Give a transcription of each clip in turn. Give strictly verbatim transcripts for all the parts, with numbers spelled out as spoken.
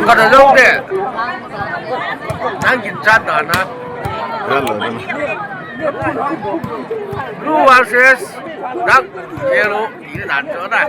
Ka da zong de. Nang kin chat da na. Hello, hello. Blue versus dark yellow. Ini dan tu dah.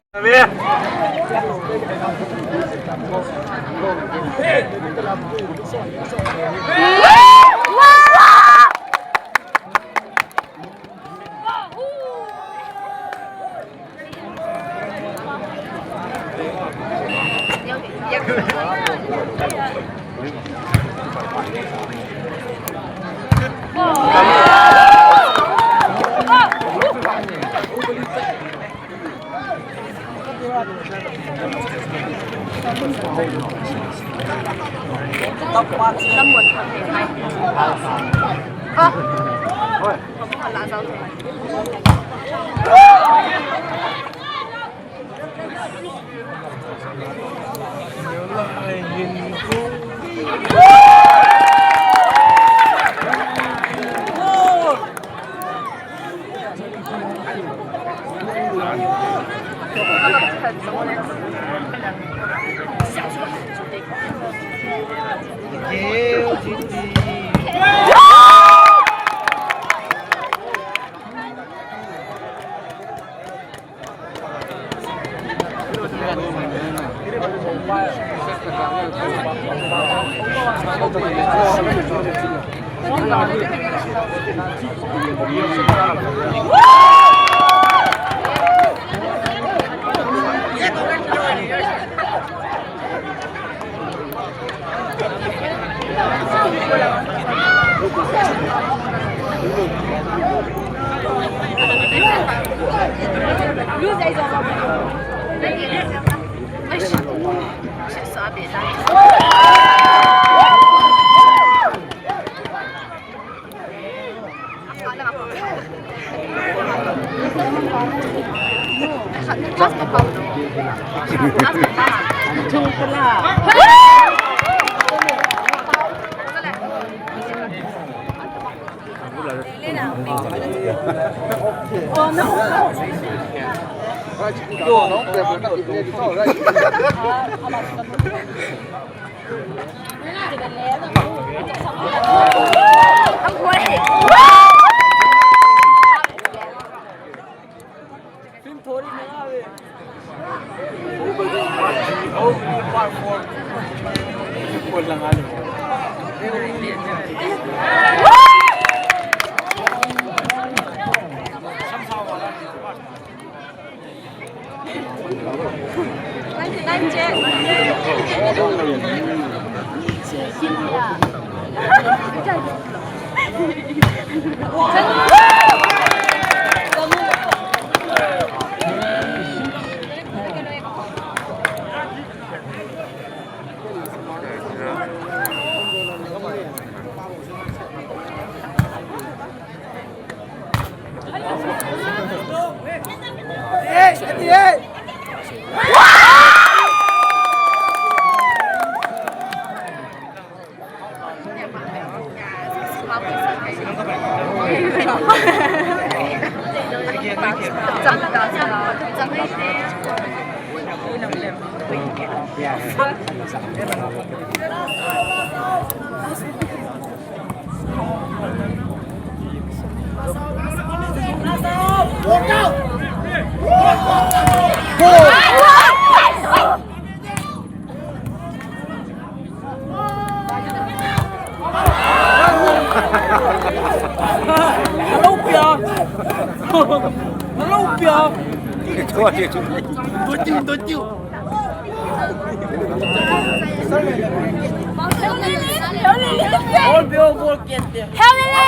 Hell Lily!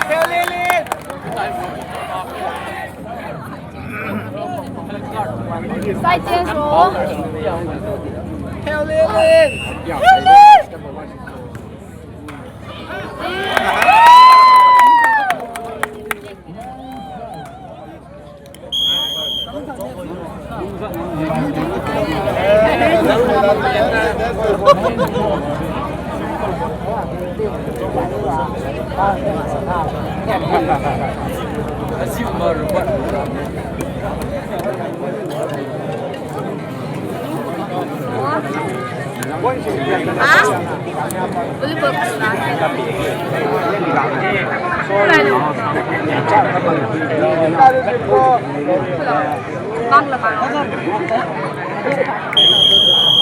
Hell Lily! Side change, oh. Hell Lily! Hell Lily! Ha? Volleyball ka sana. Bang la bang.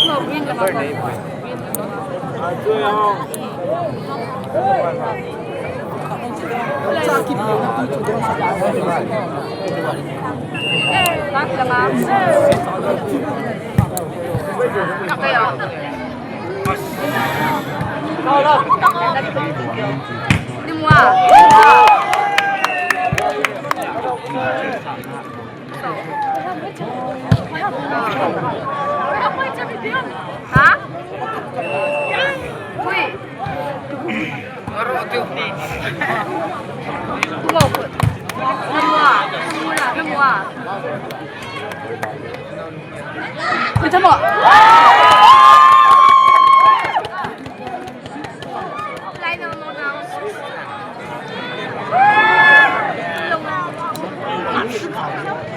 No, green la bang. Ha? Ui. Aro tu. Tumau ko. Namua. Namua. Namua. Ui, tamo. Lai no no no.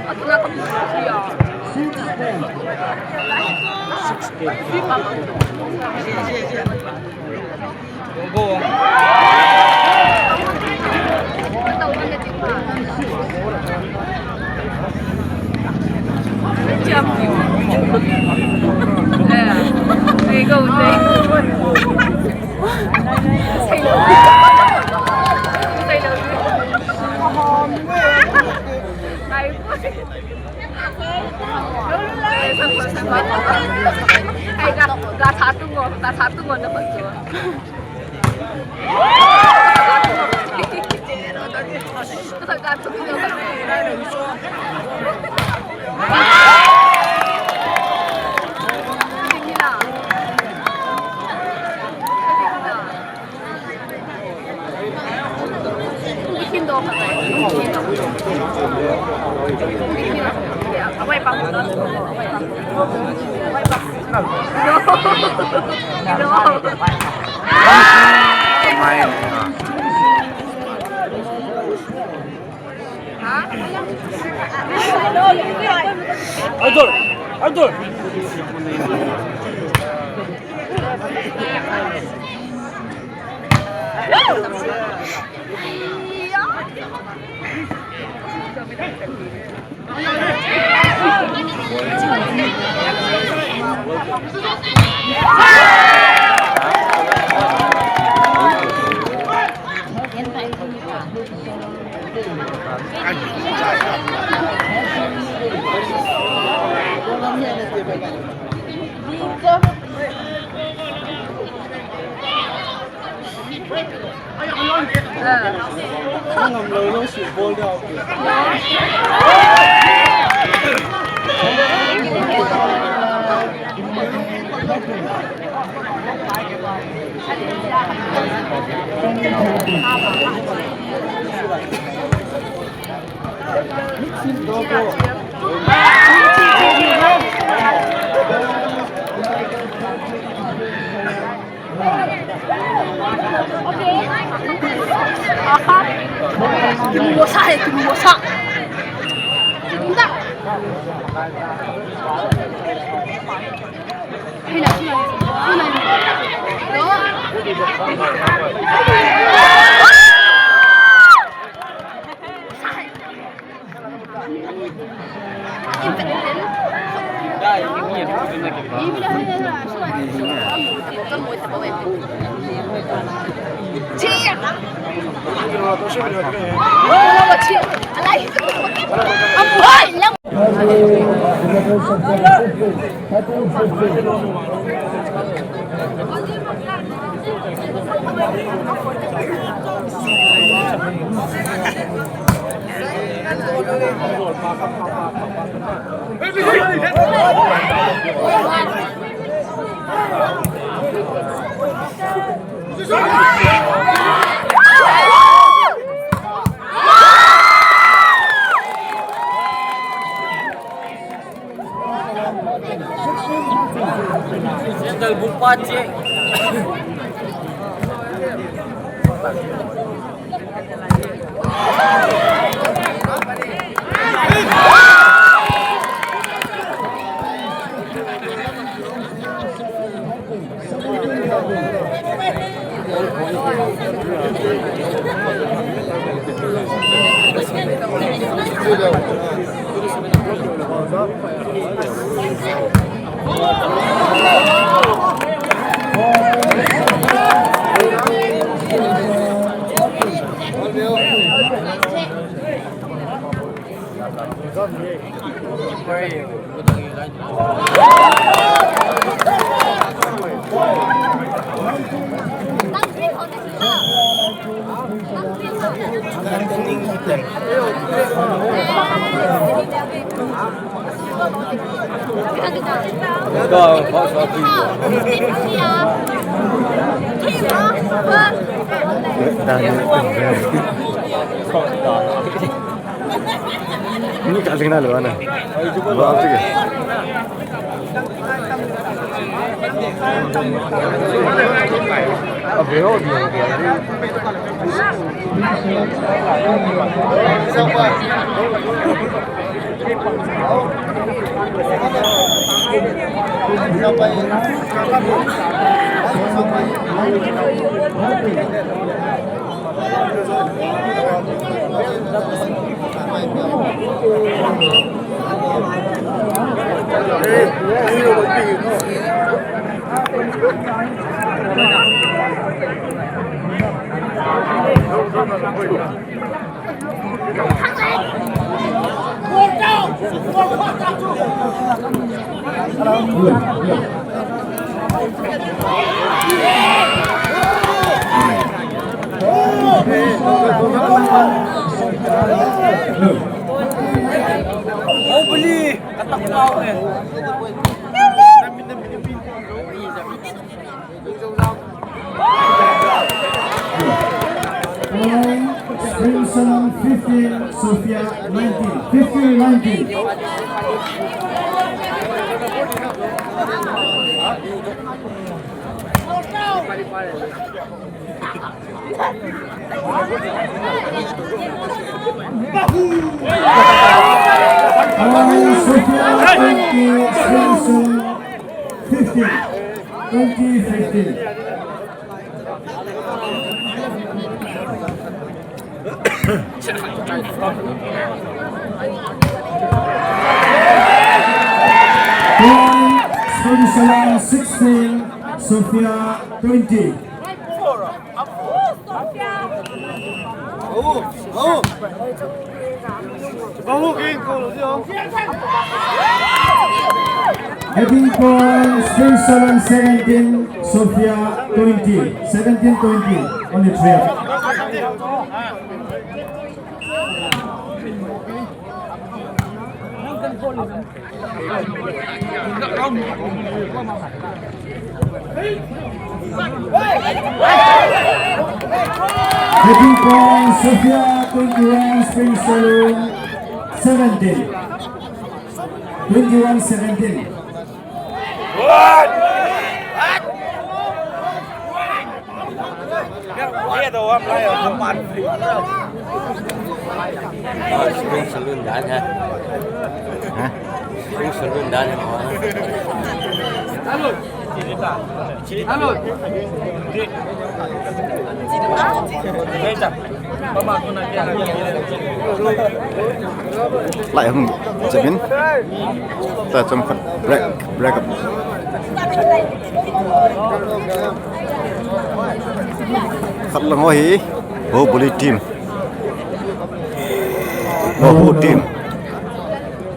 Atu na ko. Sixteen. Ai, ga, ga tha tu ngo, ga tha tu ngo na pa tu. Arthur! Arthur! Sandal bung pa che. Ni ka sing na lo na. Ba, sige. Abe ho, abe ho. Hopefully, katak pau eh. Spring Saloon fifteen, Sofia nineteen. Fifteen nineteen. Sofia twenty, Spring Saloon fifteen. Twenty fifteen. Point, Spring Saloon sixteen, Sofia twenty. Heading point, Spring Saloon seventeen, Sofia twenty. Seventeen twenty, only three up. Heading point, Sofia twenty-one, Spring Saloon seventeen. Twenty-one seventeen. Spring Saloon dan ha. Ha? Spring Saloon dan ha. Lai hung chabin. Ta chom khat break, break up. Khat lang ho hi, Bahubali team. Bahu team.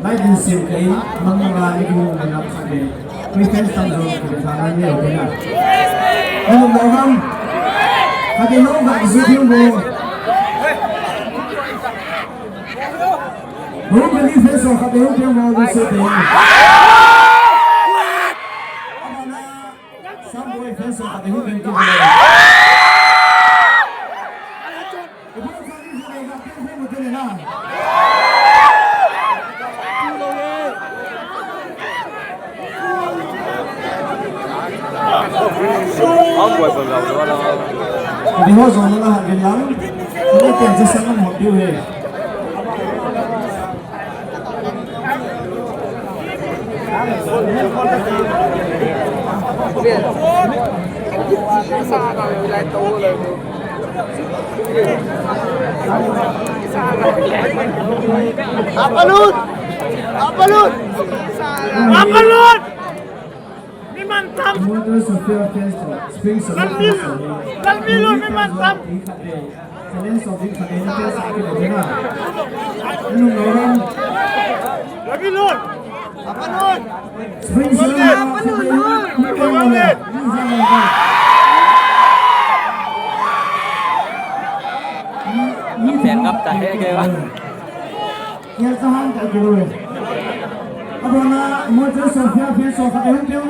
Nineteen sim kei, mang nga ni ku na khat ni. Defense tam jo, defense tam jo. Hello, welcome. Kati ho, kati ho. Bahubali fans ho, kati ho, kati ho, kati ho. Samboy fans ho, kati ho, kati ho. Kati ho jong nala han kin lang. Kati ho jong nala han kin lang. Apalut! Apalut! Apalut! Mi mantam. Kalmil. Kalmil mi mantam. Kalmil. Spring Salute. Pen ngap ta he ke ba. Kia sa han ta kilo. Abona Mother Sophia fans ho kati ho kati ho.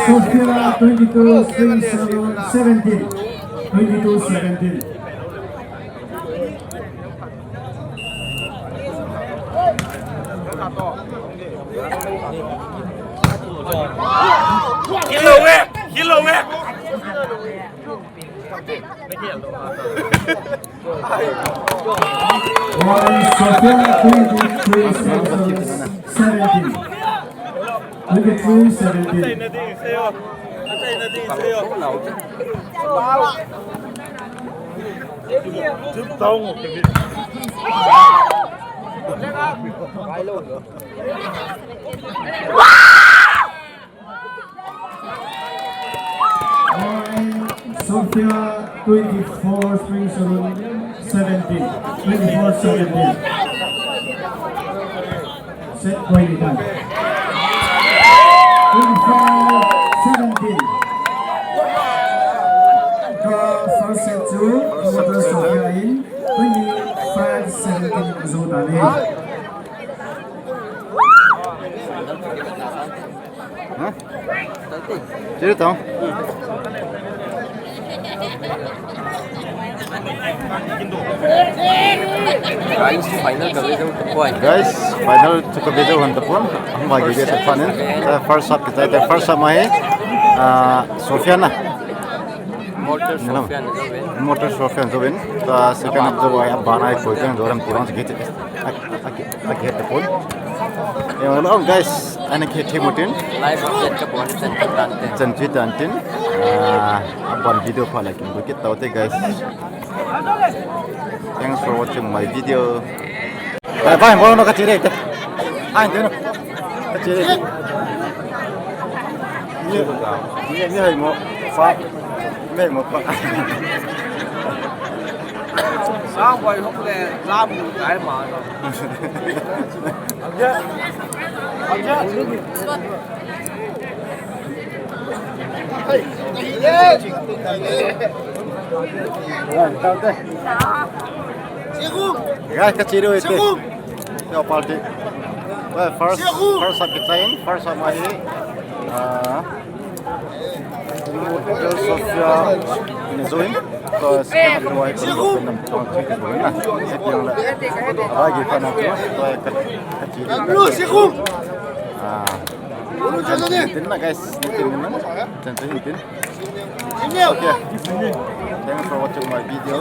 Sofia twenty-two, Spring Salute seventeen. Twenty-two seventeen. Kilo eh, kilo eh. One Sofia twenty-three seventeen. Twenty-three seventeen. Sofia twenty-four, Spring Salute seventeen. Twenty-four seventeen. Set point done. Twenty-four seventeen. Ka first set chu Mother Sofia in twenty-five seventeen ajo tani. Guys, final ka ve dong tapon. Guys, final chu ka ve dong tapon. Hung ba gi ve tapon in. First half kita, first half mai. Ah, Sofia na. Mortal Trophy ana jouvin. Mortal Trophy ana jouvin. Ta second half jou a, abana koi koi jou ham ti vang chu kiti. A, a, a, a, kiti pon. Hello guys, ana kiti mutin. Live update kabol chan chu tan tin. Chan chu tan tin. Ah, aban video pha la kin bu kit tau te guys. Thanks for watching my video. Bye bye, bol no ka tire te. Ai, te no. Ka tire. Ni, ni, ni hai mo. Fa. Ni hai mo fa. Sang boi hok le, lam kai ma. Guys, ka chiru ite. Yo, party. Well, first, first half kita in, first half ahi. Ah, Philadelphia ina join. To second half ahi, pun ko nam to ki ko na. Iti ang la. Agi pa na to. To ka, ka chiru. Ah. Tin na guys, tin na. Tin, tin, tin. Okay. Thanks for watching my video.